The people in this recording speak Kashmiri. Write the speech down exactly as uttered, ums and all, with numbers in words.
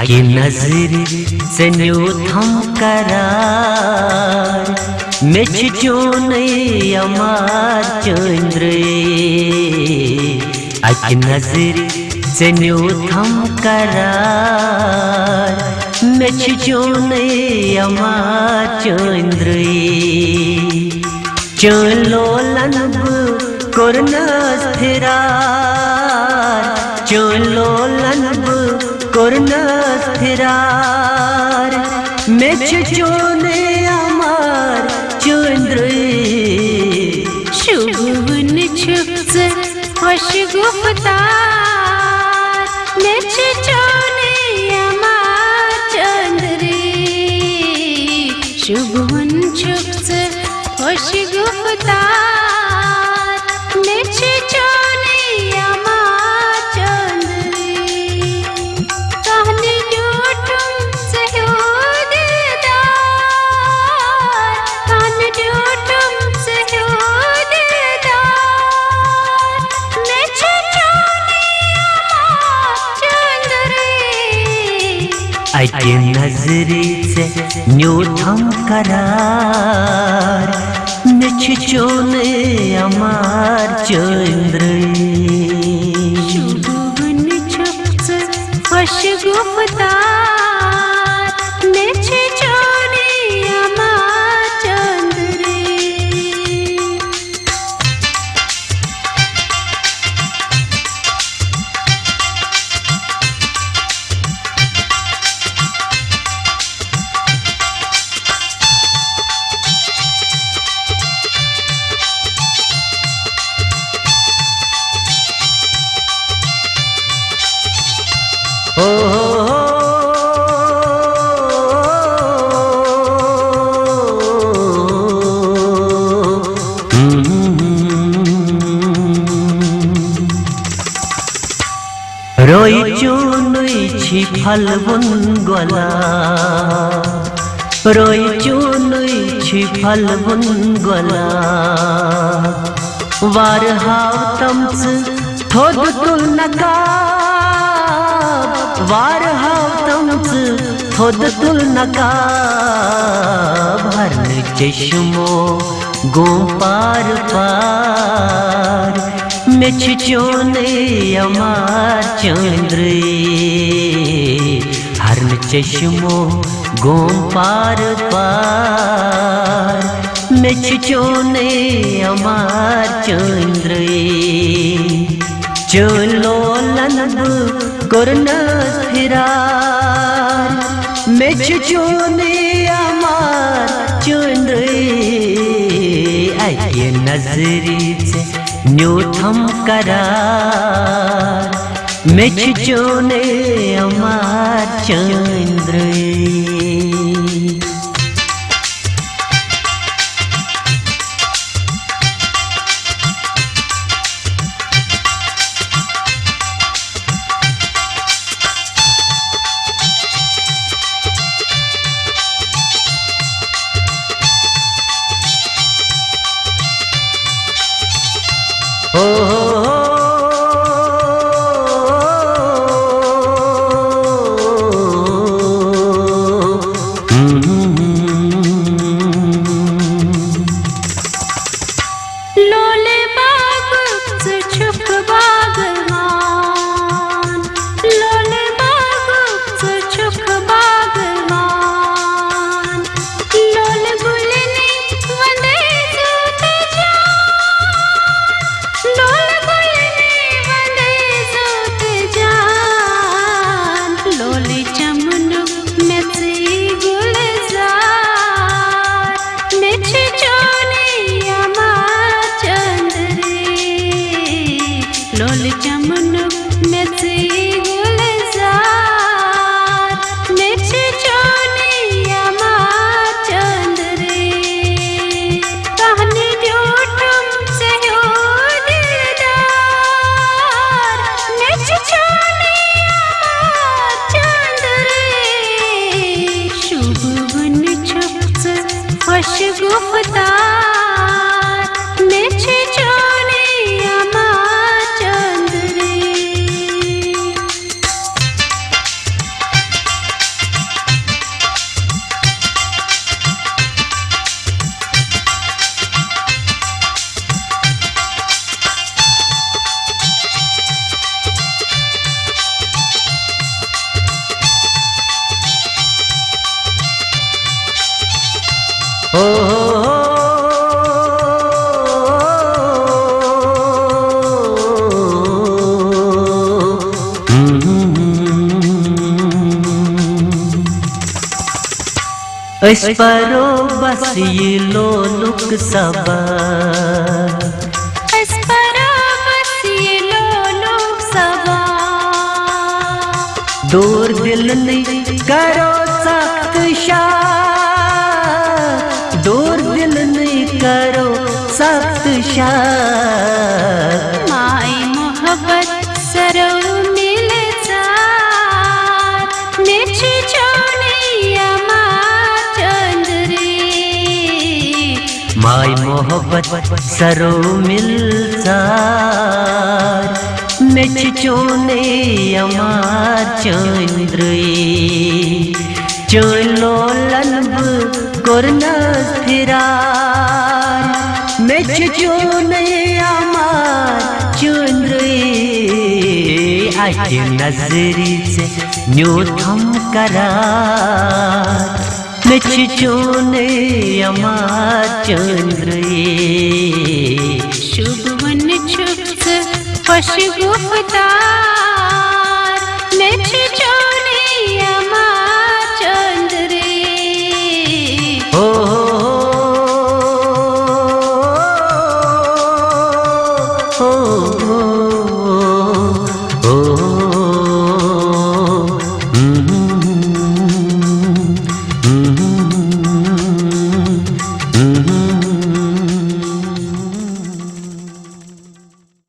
اکہِ نظرِ ژےٚ نیوٗتھم قرار، مےٚ چھِ چونُے یمار چٲنٛدرٕے۔ اکہِ نظرِ ژےٚ نیوٗتھم قرار، مےٚ چھِ چونُے یمار چٲنٛدرٕے۔ چٲنۍ لولن بہٕ کوٚرنس پھرار، چٲنۍ لولن بہٕ کوٚرنس پھرار۔ مےٚ چھُ چونُے یمار چٲنٛدرٕے۔ شوٗبوُن چھُکھ ژٕ خۄش گُفتار، مےٚ چھُ چونُے یمار چٲنٛدرٕے۔ شوٗبوُن چھُکھ ژٕ خۄش گُفتار، مےٚ چھِ چونُے یمار چٲنٛدرٕے۔ کانٛہہ نہٕ ڈیوٗٹھُم ژےٚ ہیوٗ دیٖدار، کانٛہہ نہٕ ڈیوٗٹھُم ژےٚ ہیوٗ دیٖدار، مےٚ چھِ چونُے یمار چٲنٛدرٕے۔ اکہِ نظرِ ژےٚ نیوٗتھم قرار، مےٚ چھُ چونُے یمار چٲنٛدرٕے۔ شوٗبوُن چھُکھ ژٕ خۄش گُفتار، مےٚ چھُ چونُے یمار چٲنٛدرٕے۔ روے چونُے چھی پھلوُن گۄلاب، روے چونُے چھی پھلوُن گۄلاب۔ وارٕ ہاو تم ژٕ تھوٚد تُل نقاب، وارٕ ہاو تم ژٕ تھوٚد تُل نقاب۔ ہرنہٕ چشمو گوم پار پار، مےٚ چھُ چونُے یمار چٲنٛدرٕے۔ ہرنہٕ چشمو گوم پار پار، مےٚ چھُ چونُے یمار چٲنٛدرٕے۔ چٲنۍ لولن بہٕ کوٚرنس پھرار، مےٚ چھُ چونُے یمار چٲنٛدرٕے۔ اکہِ نظرِ ژےٚ نیوٗتھم قرار، مےٚ چھُ چونُے یمار چٲنٛدرٕے۔ لولہِ باغُک ژٕ چھُکھ باغوان، لولہِ باغُک ژٕ چھُکھ باغوان۔ لولہِ گُلہِ نے وندے زوٗ تہٕ جان، لولہِ گُلہِ نے وندے زوٗ تہٕ جان۔ لولہِ چمنُک مےٚ ژٕے گُلزار، مےٚ چھِ چونُے یمار چٲنٛدرٕے۔ لولہِ چمنُک مےٚ ژٕے گُلزار، مےٚ چھِ چونُے یمار چٲنٛدرٕے۔ کانٛہہ نہٕ ڈیوٗٹھُم ژےٚ ہیوٗ دیٖدار، مےٚ چھِ چونُے یمار چٲنٛدرٕے۔ شوٗبوُن چھُکھ ژٕ خۄش گُفتار، مےٚ چھِ چونُے یمار چٲنٛدرٕے۔ أسۍ پرو بس یہِ لولُک سبق۔ أسۍ پرو بس یہِ لولُک سبق۔ دوٗر دِلنٕے کرو سخت شاہ، دوٗر دِلنٕے کرو سخت شاہ۔ ماے محبت سرو مِلہِ ژار، مےٚ چھِ چونٕے یما چندرے۔ ماے محبت سرو مِلہِ ژار، مےٚ چھِ چونٕے یما چندرے۔ چٲنۍ لولن بہٕ کوٚرنس پھرار، مےٚ چھُ چونٕے اما چندرے۔ اکہِ نظرِ ژےٚ نیوٗتھم قرار، مےٚ چھُ چونٕے اما چندرے۔ شوٗبوُن چھُکھ ژٕ خۄش گُفتار، مےٚ چھُ چونٕے اما